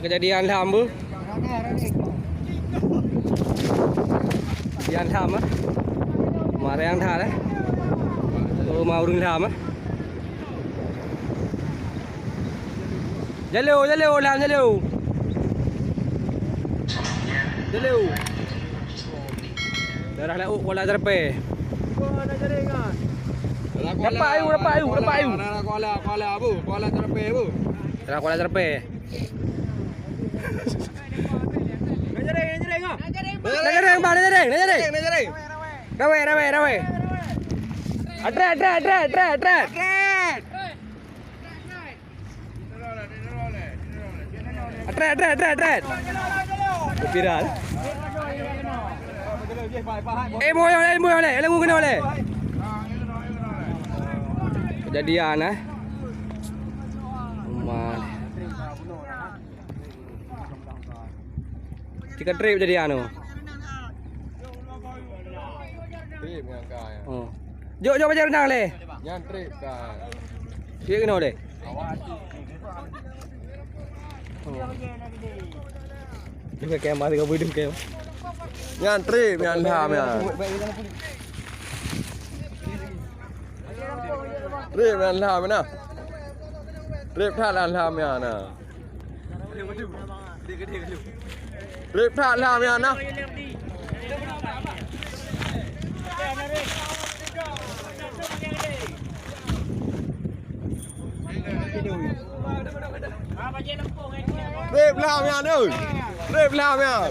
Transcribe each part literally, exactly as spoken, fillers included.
Jadi Anham bu. Jadi Anham ah. Mari Anham eh. Oh, mau urang Anham ah. Jalur, jalur, Anham, jalur. Jalur. Daerah lauk Kuala Jerpeh. Rapat ayu, rapat ayu, rapat ayu. Kuala, Kuala, Kuala, bu. Kuala Jerpeh, bu. Daerah Kuala Jerpeh. Nak jaring, bang, nak jaring, nak jaring. Nak jaring, nak jaring. Rawai, rawai, rawai. Atret, atret, atret, atret, atret. Atret, atret, atret, atret. Viral. Eh, moyang, eh, moyang, eh. Lagu kena, eh. Kejadian, eh. Rumah. Cika trip jadi anu. Trip nyan ka, ya. Oh. Jok, jok bajèe reunang lé. Nyan trip ka. Cik keunoe lé. Oh. Deungon kemah, deungon beudeung kemah. Nyan trip nyan, Anham nyan. Trip nyan, Anham nyan. Trip that, Anham nyan, nah. Trip that lah, Mian, nah. Trip lah, Mian, oi. Trip lah, Mian.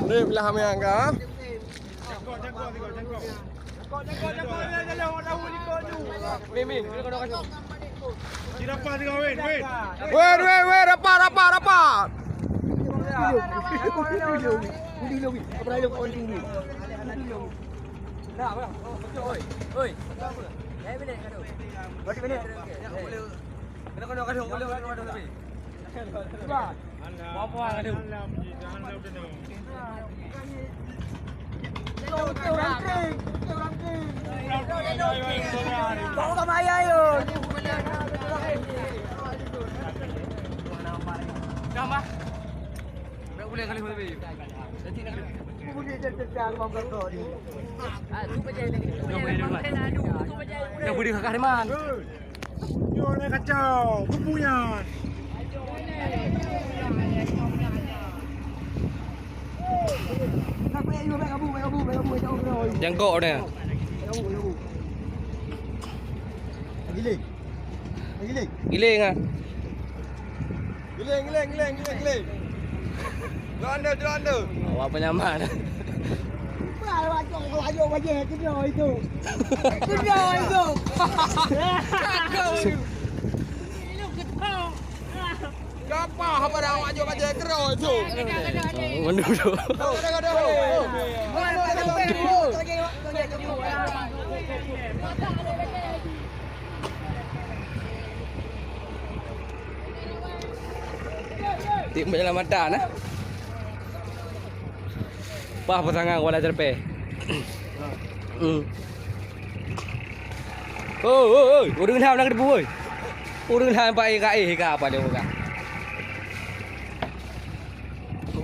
Trip lah, Mian, ka. Win, win, win, rapat, rapat, rapat. Dah boleh kakak Riman. Nyoe kacau, kubu nyan. Jangkok dia. Giling. Giling. Giling ah. Giling, giling, giling, giling, giling. Dua anda, dua anda. Awak penyaman. Wah, wajah, wajah, wajah, kedua itu. Kedua itu. Siapa haba dah awak jok bajèe keudroe tu? Mandum tu. Oh, kadang-kadang. Oh. Tim penyelamatan, eh. Pah pasangan Kuala Jerpeh. Hmm. Oh, oh, oh, ureueng Ilham na geudebu, oi. Ureueng Ilham bak éh ka éh ka apa dia buka.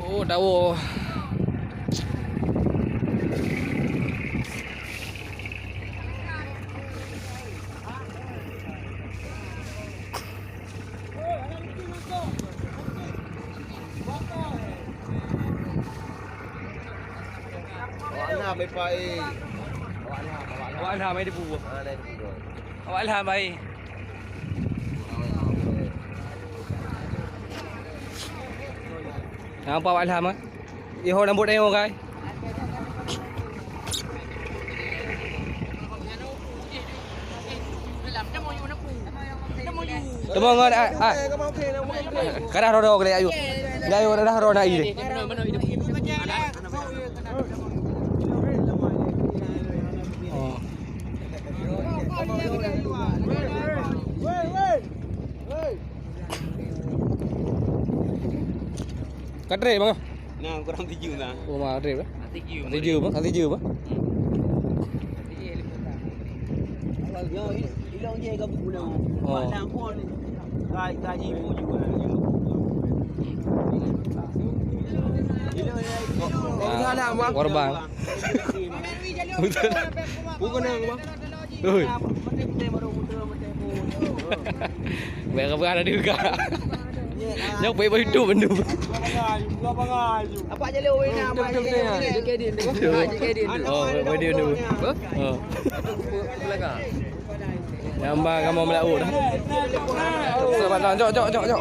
Oh, dawa. Awak Ilham, eh, Pak, eh. Awak Ilham, awak Ilham. Awak Ilham, eh, di bawah. Ah, na di bawah. Awak Ilham, eh. Nampak Awak Ilham, eh? Iho rambut nyoe, guys. Teuma ngon, ah, ah. Kadah roda kali ayu. Enggak ayu, kadah roda ayu deh. Oh. Baterai bang. Nah, kurang tujuh bang. Oh, baterai bang. Tujuh. Tujuh bang, tujuh bang. Yo, ilong je ka buku nama. Oh. Pak Nang pun. Gaji, gaji mu juga. Ilong je. Korban. Betul. Bukan nama bang. Oi. Bayar berapa ada juga. Nyok baik baik tu bendu. Apa jadi orang nak buat? Oh, baik dia tu. Oh. Nyambang kamu melaut dah. Selamat datang. Jok, jok, jok, jok.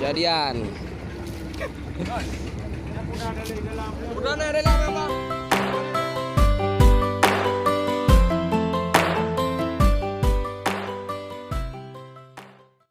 Jadian. Udah na dalam apa?